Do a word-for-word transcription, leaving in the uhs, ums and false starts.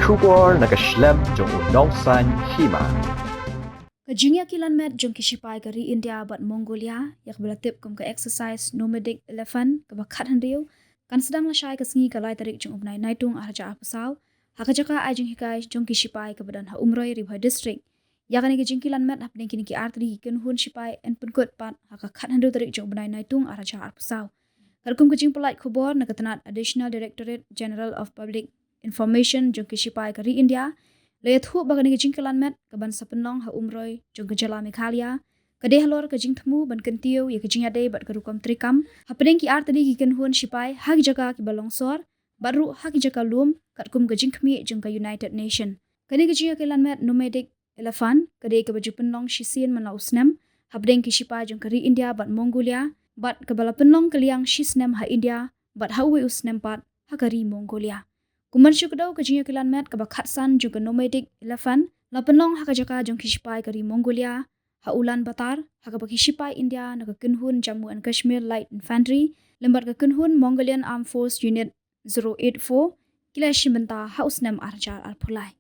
Khubor na ka shlem jong u nongsaiñ hima. Ka jingïakilan met jong ki shipai ka ri India bad Mongolia, ïa kaba la tip kum ka exercise Nomadic Elephant kaba khathynriew, kan sdang lashai ka sngi ka lai tarik jong u bnai Naitung arhajar arphew saw, ha ka jaka ai jinghikai jong ki shipai kaba don ha Umroi, Ri Bhoi District. Ïa kane ka jingkilan met hapdeng kine ki artylli ki kynhun shipai yn pynkut pat ha ka khathynriew tarik jong u bnai Naitung arhajar arphew saw. Katkum ka jingpyllait khubor na ka tnat Additional Directorate General of Public Information jong ki shipai ka ri India, la ïathuh ba kane ka jingkilan met kaban sa pynlong ha Umroi jong ka jylla Meghalaya, ka dei halor ka jingthmu ban kyntiew ïa ka jingïadei bad ka rukom treikam hapdeng ki artylli ki kynhun shipai ha ki jaka kiba longsor, bad ruh ha ki jaka lum, katkum ka jingkhmih jong ka United Nation. Kane ka jingïakilan met Nomadic Elephant ka dei kaba ju pynlong shisien man la u snem hapdeng ki shipai jong ka ri India bad Mongolia, bad kaba la pynlong kylliang shisnem ha India bad ha uwei u snem pat ha ka ri Mongolia. Kum ban shu kdew, ka jingïakilan met kaba khatsan jong ka Nomadic Elephant la pynlong ha ka jaka jong ki shipai ka ri Mongolia, ha Ulaanbaatar, ha kaba ki shipai India na ka kynhun Jammu and Kashmir Light Infantry lem bad ka kynhun Mongolian Armed Force Unit zero eight four ki la shim bynta ha u snem arhajar arphew lai.